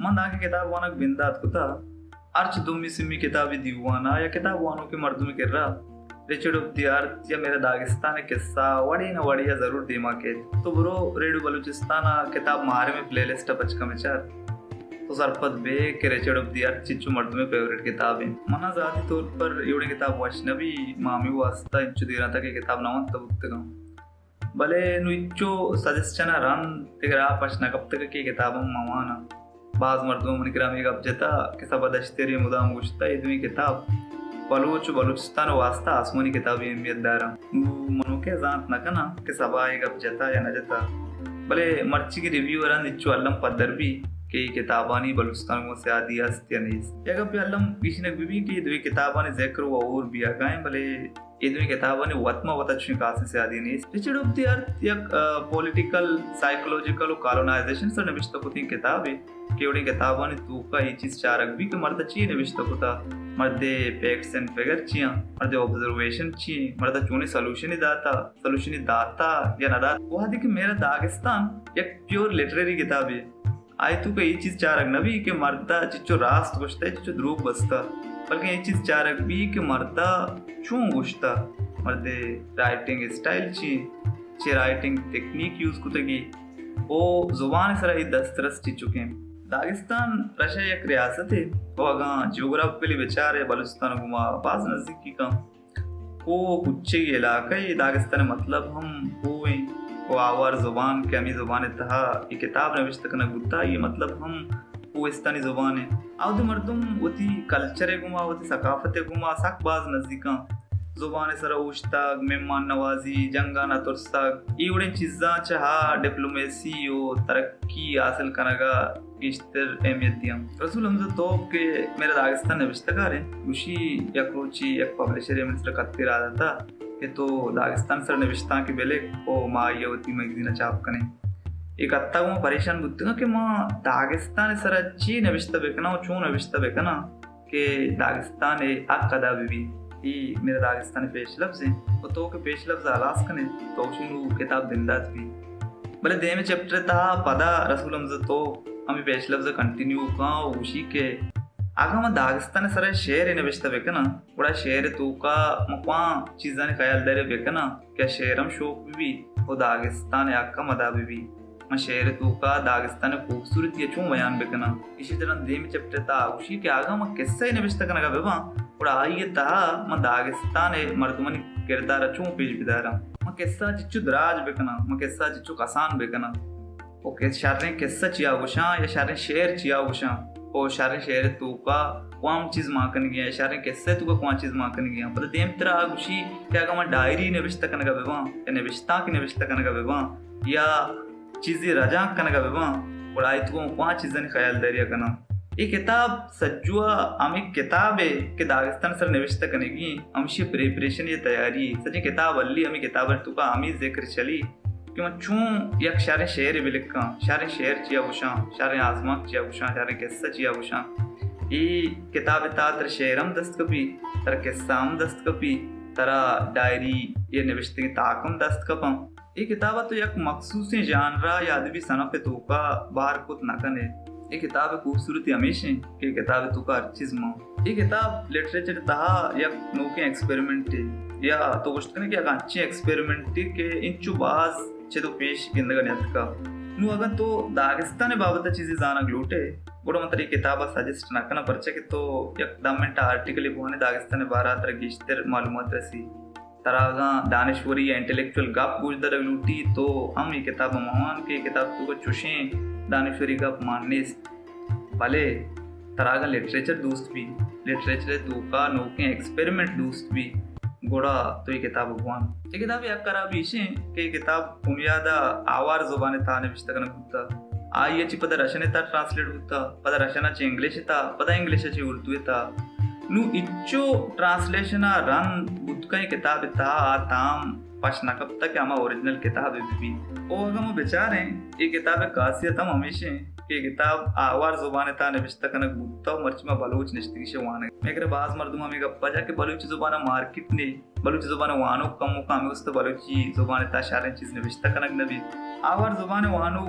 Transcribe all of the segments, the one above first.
من دانکہ کتاب وانگ بندات کتہ، ہرچ دومی سیمی کتابی دیوان ءَ یا کتاب وانوکیں مردمے کرا ریچرڈ آف دی ارتھ یا میرا داغستان ءِ قصہ وڑے نہ وڑے ءَ ضرور دیما کیت۔ تو برو ریڈیو بلوچستان ءِ کتاب ماہرم ءِ پلے لسٹ ءَ پچ کن بچار، تو سرپد بے کہ ریچرڈ آف دی ارتھ چنچو مردمے فیوریٹ کتاب انت۔ منا ذاتی طور پر اے وڑیں کتاب وش نہ بی، ما ہمے واسطہ انچو دیراں تک اے کتاب نہ ونتہ بوتگاں۔ بلے نوں انچو سجیسشن ءَ رند دگہ راہ پش نہ کپتگ کہ اے کتاب ہم مہ واناں۔ باز مردماں منی کرا ہمے گپ جتہ کہ صبا دشتیاری ءَ مدام گوشتہ اے دوئیں کتاب بلوچ ءُ بلوچستان ءِ واسطہ آسمانی کتابے اہمیت داراں۔ نوں من وَ کہ زانت نہ کناں کہ صبا اے گپ جتہ یا نہ جتہ، بلے مرچیگیں ریویو ءَ رند انچو الم پدر بی کہ اے کتابانی بلوچستان ءَ گوں سیادی است یا نیست۔ یا گپے الم گیشینگ بہ بی کہ اے دوئیں کتابانی ذکر وَ ہور بیاگا ایں، بلے اے دوئیں کتابانی وت ماں وتا چوشیں خاصیں سیادی نیست۔ ریچرڈ آف دی ارتھ یک، آ، پولیٹیکل، سائیکولوجیکل ءُ کالونائزیشن سر نبشتہ کتیں کتابے کہ اوڑیں کتابانی توکا اے چیز چارگ بی کہ مردا چی نبشتہ کتا، مردے فیکٹس اینڈ فگر چی آں، مردے آبزرویشن چی ایں، مردا چونیں سلوشنے داتا، سلوشنے داتا یا نہ داتا۔ وہدے کہ میرا داغستان یک پیور لٹریری کتابے، آئی توکا اے چیز چارگ نہ بی کہ مردا چچو راست گوشتہ، چچو دروگ بستہ، بلکیں اے چیز چارگ بی کہ مردا چون گوشتہ، مردے رائٹنگ اسٹائل چی، چے رائٹنگ ٹیکنیک یوز کتگی، او زبان سرا اے دسترس چچوکیں۔ داغستان رشا یک ریاستے، او اگاں جیوگرافیکلی بچارے بلوچستان گوما باز نزیکی کن۔ کوہ ءُ کچگی علاقہ ءِ داغستان ءِ مطلب ہم کوہ ایں ءُ آوار زبان کہ ہمے زبان ءِ تہا اے کتاب نبشتہ کنگ بوتہ، آئی ءِ مطلب ہم کوہستانی زبان ایں۔ اودے مردم وتی کلچر ءِ گوما، وتی ثقافت ءِ گوما سک باز نزیکاں۔ زبان ءِ سرا اوشتگ، مہمان نوازی، جنگاں نہ ترسگ، اے وڑیں چیزاں چہ ہا ڈپلومیسی ءُ ترقی حاصل کنگ ءَ گیشتر اہمیت دیاں۔ رسول حمزہ توپ کہ میرا داغستان نبشتہ کار انت، گوشی یک روچے یک پبلشرے منی سرا کتے راہ داتا کہ تو داغستان سر نبشتانکے بلک ءُ ما آئی ءَ وتی میگزین ءَ چاپ کنیں۔ اے کتا گوں پریشان بوتگاں کہ ما داغستان سرا چی نبشتہ بکناں ءُ چون نبشتہ بکناں کہ داغستان ءِ حق ادا بہ بیت۔ اے میرا داغستان ءِ پیش لبز انت ءُ تو کہ پیش لبز ءَ ہلاس کن ئے تو گوشے نوں کتاب بندات بیت۔ بلے دیمی چیپٹر ءِ تہا پدا رسول حمزہ توپ ہمے پیش لبز ءَ کنٹینیو کن ءُ گوشی کہ اگاں من داغستان ءِ سرا شعرے نبشتہ بکناں، گڑا شعر ءِ توکا من کواں چیزانی خیالداری بکناں کہ آ شعر ہم شوک بہ بیت ءُ داغستان ءِ حق ہم ادا بہ بیت۔ من شعر ءِ توکا داغستان ءِ خوبصورتی ءَ چون بیان بکناں؟ ایشی ءَ چہ رند دیمی چیپٹر ءِ تہا گوشی کہ اگاں من قصہ ئے نبشتہ کنگا بباں، گڑا آئی ءِ تہا من داغستان ءِ مردمانی کردار ءَ چون پیش بداراں؟ من قصہ ءَ چچو دراج بکناں، من قصہ ءَ چچو کسان بکناں؟ ءُ کہ شریں قصہ چیا گوشاں یا شریں شعر چیا گوشاں؟ ءُ شریں شعر ءِ توکا کوام چیز مان کنگی آں، شریں قصہ ءِ توکا کوام چیز مان کنگی آں؟ پدا دیمترا آ گوشی کہ اگاں من ڈائری نبشتہ کنگا بباں یا نبشتانکے نبشتہ کنگا بباں یا چیزے رجانک کنگا بباں، گڑا آئی توکا من کوام چیزانی خیالداری ءَ کناں؟ اے کتاب سجو ءَ ہمے کتابے کہ داغستان سر نبشتہ کنگی، ہمشی پریپریشن یا تیاری۔ سجیں کتاب ہلی ہمے کتاب ءِ توکا ہمے ذکر چلی کہ من چون یک شریں شعرے بلکاں، شریں شعر چیا گوشاں، شریں آزمانک چیا گوشاں، شریں قصہ چیا گوشاں۔ اے کتاب ءِ تہا ترا شعر ہم دست کپی، ترا قصہ ہم دست کپی، ترا ڈائری یا نبشتگیں تاک ہم دست کپاں۔ اے کتاب ءَ تو یک مخصوصیں ژانر ءَ یا ادبی صنف ءِ توکا بہر کت نہ کن ئے۔ اے کتاب ءِ خوبصورتی ہمیش انت کہ اے کتاب ءِ توکا ہر چیز مان۔ اے کتاب لٹریچر ءِ تہا یک نوکیں ایکسپیریمنٹے، یا تو گوشت کن ئے کہ یک انچیں ایکسپیریمنٹے کہ انچو باز چد ءُ پیش گندگ ءَ نیاتکا۔ نوں اگاں تو داغستان ءِ بابت ءَ چیزے زانگ لوٹ ئے، گڑا من ترا اے کتاب ءَ سجیسٹ نہ کناں، پرچا کہ تو یک دہ منٹ ءِ آرٹیکلے بوان ئے، داغستان ءِ بارہ ءَ ترا گیشتر معلومات رسی۔ ترا اگاں دانشوری یا انٹلیکچوئل گپ گوش دارگ لوٹی تو ہم اے کتاب ءَ مہ وان کہ اے کتاب ءِ توکا چوشیں دانشوری گپ مان نیست۔ بلے ترا اگاں لٹریچر دوست بی، لٹریچر ءِ توکا نوکیں ایکسپیریمنٹ دوست بی، گڑا تو اے کتاب ءَ بوان۔ اے کتاب ءِ یک خرابی ایش انت کہ اے کتاب بنیاد ءَ آوار زبان ءِ تہا نبشتہ کنگ بوتگ۔ آئی ءَ چہ پدا رشن ءِ تہا ٹرانسلیٹ بوتگ، پدا رشن ءَ چہ انگلش ءِ تہا، پدا انگلش ءَ چہ اردو ءِ تہا۔ نوں انچو ٹرانسلیشن ءَ رند بوت کنت اے کتاب ءِ تہا آ تام پش نہ کپتگ کہ ہما اوریجنل کتابے بہ بیت۔ او اگاں ما بچاریں، اے کتاب ءِ خاصیت ہم ہمیش انت کہ اے کتاب آوار زبان ءِ تہا نبشتہ کنگ بوتگ ءُ مرچی ما بلوچ نشتگیں ایشی ءَ وانگ ءَ۔ مئے کرا باز مردم ہمے گپ ءَ جا کہ بلوچی زبان ءَ مارکیٹ نے، بلوچی زبان ءِ وانوک کموک اَنت، ہمے واستہ بلوچی زبان ءِ تہا شریں چیز نبشتہ کنگ نہ بیت۔ آوار زبان ءِ وانوک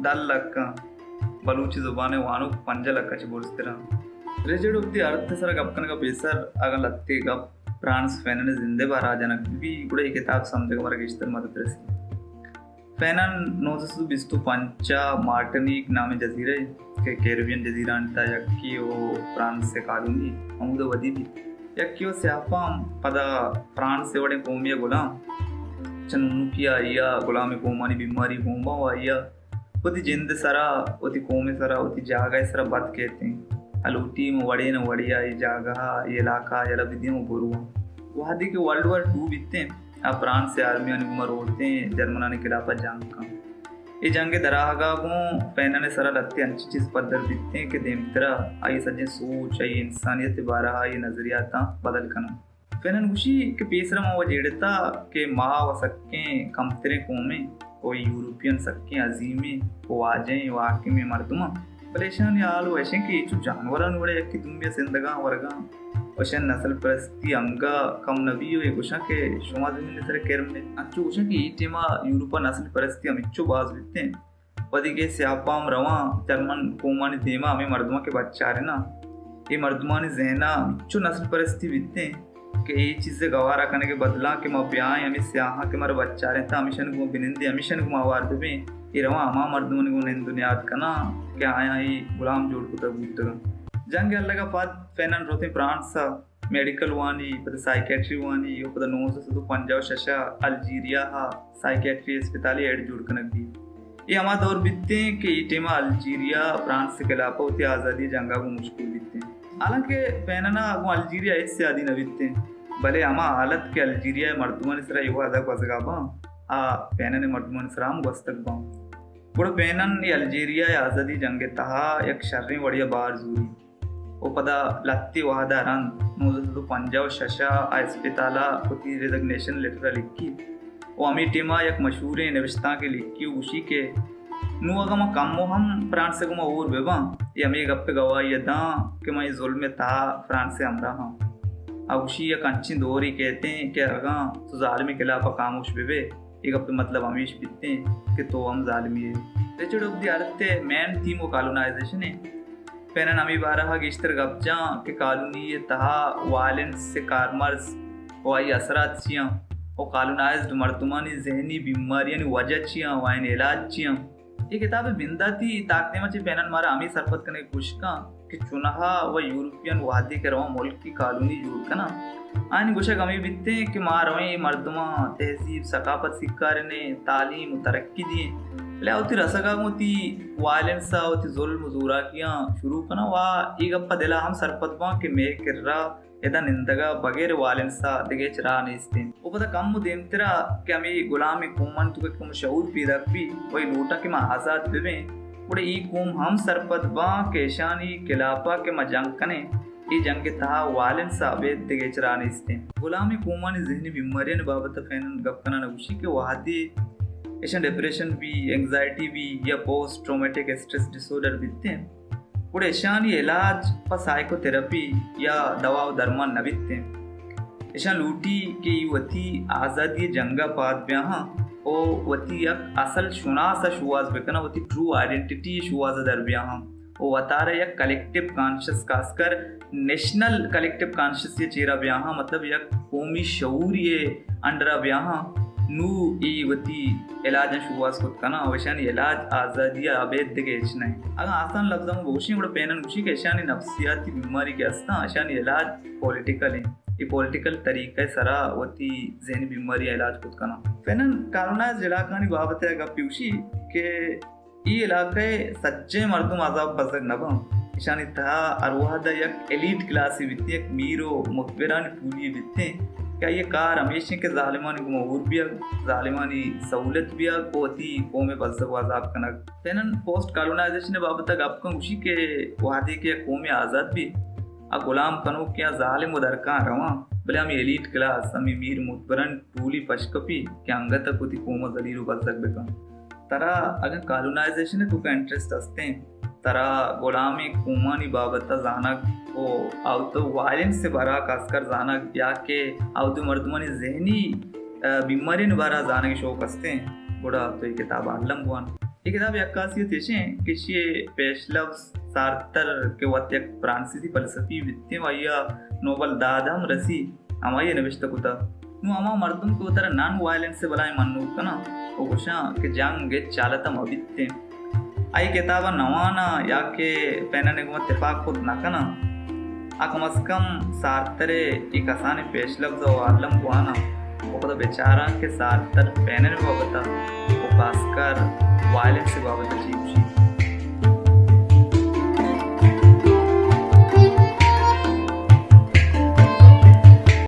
ڈل لک اَنت۔ بلوچی زبان ءِ وانوک پنجاہ لکھ ءَ چہ برزتر اَنت۔ رچرڈ آف دی ارتھ ءِ سرا گپ کنگ ءَ پیسر اگاں لھتے گپ فرانز فینن ءِ زند ءِ بارہ ءَ جنگ بہ بیت، گڑا اے کتاب سمجھگ ءَ مارا گیشتر مدد رسیت۔ فینن نوزدہ سد ءُ بیست ءُ پنچ ءَ مارٹینیک نامیں جزیرہ کہ کیریبین جزیرہانی تہا یکے ءُ فرانس ءِ کالونی، ہمودا ودی بیت۔ یکے ءُ سیاہ پام، پدا فرانس ءِ وڑیں قومے ءِ گلام۔ چہ ننوکی ءَ آئی ءَ گلامیں قومانی بیماری گون باں ءُ آئی ءَ وتی جند ءِ سرا، وتی قوم ءِ سرا، وتی جاگہ ءِ سرا بد کیت ایں۔ آ لوٹی من وڑے نہ وڑے ءَ اے جاگہ ءَ، اے علاقہ ءَ یلہ بدیاں ءُ برواں۔ وہدے کہ ورلڈ وار ٹو بیت ایں، آ فرانس ءِ آرمیانی گوما روت ایں، جرمنانی خلاف ءَ جنگ کنت۔ اے جنگ ءِ دراہگ ءَ گوں فینن ءِ سرا لھتے انچیں چیز پدر بیت ایں کہ دیمترا آئی ءِ سجیں سوچ، آئی ءِ انسانیت ءِ بارہ ءَ، آئی ءِ نظریاتاں بدل کناں۔ فینن گوشی کہ پیسرا ما وت جیڑتا کہ ما وَ سکیں کمتریں قومیں ءُ یورپیان سکیں عظیمیں ءُ واجہیں ءُ حاکمیں مردماں، بلے ایشانی حال وَ ایش اِنت کہ اے چو جانورانی وڑا یکے دومی ءَ سندگاں ورگاں۔ اشانی نسل پرستی انگہ کم نہ بی ءُ اے گوشاں کہ شما زمین ءِ سرا کرم اِت۔ انچو گوشاں کہ اے ٹیما یورپ ءَ نسل پرستی ہمینچو باز بیت ایں۔ وھدے کہ سیاہ پام رواں جرمن قومانی دیما، ہمے مردماں کہ بچاریناں، اے مردمانی ذہن ءَ ہمینچو نسل پرستی بیت ایں کہ اے چیز ءِ گوارا کنگ ءِ بدلاں کہ ما بیائیں ہمے سیاہاں کہ مارا بچارینتاں، ہمیشانی گوما بنندیں، ہمیشانی گوما ہوار ببیں، اے رواں ہما مردمانی گوما نند ءُ نیاد کناں کہ آیاں اے گلام جوڑ کتگ بوتگاں۔ جنگ ءِ الگ ءَ پد فینن روتیں فرانس ءَ، میڈیکل وانی، پدا سائیکیٹری وانی ءُ پدا نوزدہ سد ءُ پنجاہ ءُ شش ءَ الجیریا ءَ سائیکیٹری اسپتالے ہیڈ جوڑ کنگ بیت۔ اے ہما دور بیت ایں کہ اے ٹیما الجیریا فرانس ءِ خلاف ءَ وتی آزادی ءِ جنگ ءَ گوں مشغول بیت ایں۔ حالانکہ فینن ءَ گوں الجیریا ءَ ہچ سیادی نہ بیت ایں، بلے ہما حالت کہ الجیریا ءِ مردمانی سرا اے وہد ءَ گوزگ ءَ باں، آ فینن ءِ مردمانی سرا ہم گوستگ باں۔ گڑا فینن اے الجیریا ءِ آزادی جنگ ءِ تہا یک شریں وڑے ءَ بار زوری۔ ءُ پدا لھتے وھد ءَ رند نوزدہ سد ءُ پنجاہ ءُ شش ءَ آ اسپتال ءَ وتی ریزگنیشن لیٹر ءَ لکھی ءُ ہمے ٹیم ءَ یک مشہوریں نبشتانکے لکھی ءُ گوشی کہ نوں اگاں من کمو ہم فرانس ءِ گوما ہور بہ باں، اے ہمے گپ ءِ گواہی ءَ داں کہ من اے ظلم ءِ تہا فرانس ءِ ہمراہ آں۔ آ گوشی یک انچیں دورے کیت ایں کہ اگاں تو ظالمے خلاف ءَ خاموش بہ بئے، اے گپ ءِ مطلب ہمیش بیت ایں کہ تو ہم ظالمے ئے۔ رچرڈ آف دی ارتھ ءِ مین تھیم ءُ کالونائزیشن ایں۔ فینن ہمے بارہ ءَ گیشتر گپ جاں کہ کالونی ءِ تہا وائلنس ءِ کارمرز ءُ آئی ءِ اثرات چی آں ءُ کالونائزڈ مردمانی ذہنی بیماریانی وجہ چی آں ءُ آیانی علاج چی آں۔ اے کتاب ءِ بنداتی تاکدیم ءَ چہ فینن مارا ہمے سرپد کنگ ءِ کوشش کنت کہ چوناہا وَ یورپیان وہدے کہ رواں ملکی کالونی جوڑ کناں، آیانی گوشگ ہمے بیت ایں کہ ما رویں اے مردماں تہذیب، ثقافت سکارینیں، تعلیم ءُ ترقی دئیں، بلے آ وتی رسگ ءَ گوں وتی وائلنس ءَ، وتی ظلم ءُ زوراکیاں شروع کناں ءُ آ اے گپ ءَ دل ءَ ہم سرپد باں کہ مئے کرا ادا نندگ ءَ بغیر وائلنس ءَ دگہ ہچ راہ نیست اِنت۔ ءُ پدا کمو دیمتر ءَ کہ ہمے گلامیں قومانی توکا کہ کمو شعور پیداک بیت ءُ اے لوٹاں کہ ما آزات بہ بیں، گڑا اے قوم ہم سرپد باں کہ اشانی خلاف ءَ کہ ما جنگ کنیں، اے جنگ ءِ تہا وائلنس ءَ ابید دگہ ہچ راہ نیست اِنت۔ گلامیں قومانی ذہنی بیماریانی بابت ءَ فینن گپ کنان ءَ گوشی کہ وہدے اشاں ڈپریشن بی، اینگزائٹی بی یا post traumatic stress dis order بیت اِنت، گڑا اشانی علاج پہ سائیکو تھراپی یا دوا ءُ درمان نہ بیت اِنت۔ اشاں لوٹی کہ اے وتی آزادی ءِ جنگ ءَ پاد بیاہاں ءُ وتی یک اصل شناس ءَ شوہاز بکناں، وتی ٹرو آئیڈینٹیٹی ءِ شوہاز ءَ در بیاہاں ءُ وتارا یک کلیکٹیو کانشس، خاص کر نیشنل کلیکٹیو کانشس ءِ چیرا بیاہاں، مطلب یک قومی شعوری ءِ انڈر ءَ بیاہاں، نوں اے وتی علاجاں شوہاز کت کناں ءُ اشانی علاج آزادی ءَ ابید دگہ ہچ نہ اِنت۔ اگاں آسان لبزاں ما بگوشیں، گڑا فینن گوشی کہ اشانی نفسیاتی بیماری کہ ہستاں، اشانی علاج پولیٹیکل اِنت۔ اے پولیٹیکل طریقہ ءِ سرا وتی ذہنی بیماری ءَ علاج کت کناں۔ فینن کالونائزڈ علاقہانی بابت ءَ گپے گوشی کہ اے علاقہ ءِ سجہیں مردم عذاب بزگ نہ باں۔ ایشانی تہا ہر وہد ءَ یک ایلیٹ کلاسے بیت، یک میر ءُ متبرانی ٹولی بیت ایں کہ آئی ءِ کار ہمیش اِنت کہ ظالمانی گوما ہور بیگ، ظالمانی سہولت بیگ ءُ وتی قوم ءِ بزگ ءُ عذاب کنگ۔ فینن پوسٹ کالونائزیشن ءِ بابت ءَ گپ کن گوشی کہ وہدے کہ یک قومے آزاد بیت، آ غلام کنوکیں آ ظالم ءُ درکاں رواں، بلے ہمے ایلیٹ کلاس، ہمے میر متبرانی ٹولی پشکپی کہ انگت ءَ وتی قوم ءَ ذلیل ءُ بزگ بکن۔ ترا اگاں کالونائزیشن ءِ توکا انٹرسٹ ہستیں، ترا غلامیں قومانی بابت ءَ زانگ ءُ آؤتو وائلنس ءِ بارا خاص کر زانگ یا کہ آؤتو مردمانی ذہنی، ءَ، بیماریانی بارا زانگ ءِ شوق ہستیں، گڑا تو اے کتاب ءَ الم بوان۔ اے کتاب ءِ عکاسی ءَ تیشیں کہ ایشی ءِ پیش لبز سارتر کہ وت یک فرانسیسی فلسفی بیتیں و آئی ءَ نوبل داد ہم رسی، ہمائی ءَ نبشتہ کتہ۔ نوں ہما مردم کہ وتارا نان وائلنس ءِ بلاہیں منوک کناں و گوشاں کہ جنگ ہچ حالت ءَ مہ بیتیں، آئی کتاب ءَ نہ واناں یا کہ پینن ءِ گوما تپاک کت نہ کناں، آ کم از کم سارتر ءِ اے کسانیں پیش لبز ءَ و الم بواناں و پدا بچاراں کہ سارتر پینن ءِ بابت ءَ و خاصکر وائلنس ءِ بابت ءَ چی گوشیت۔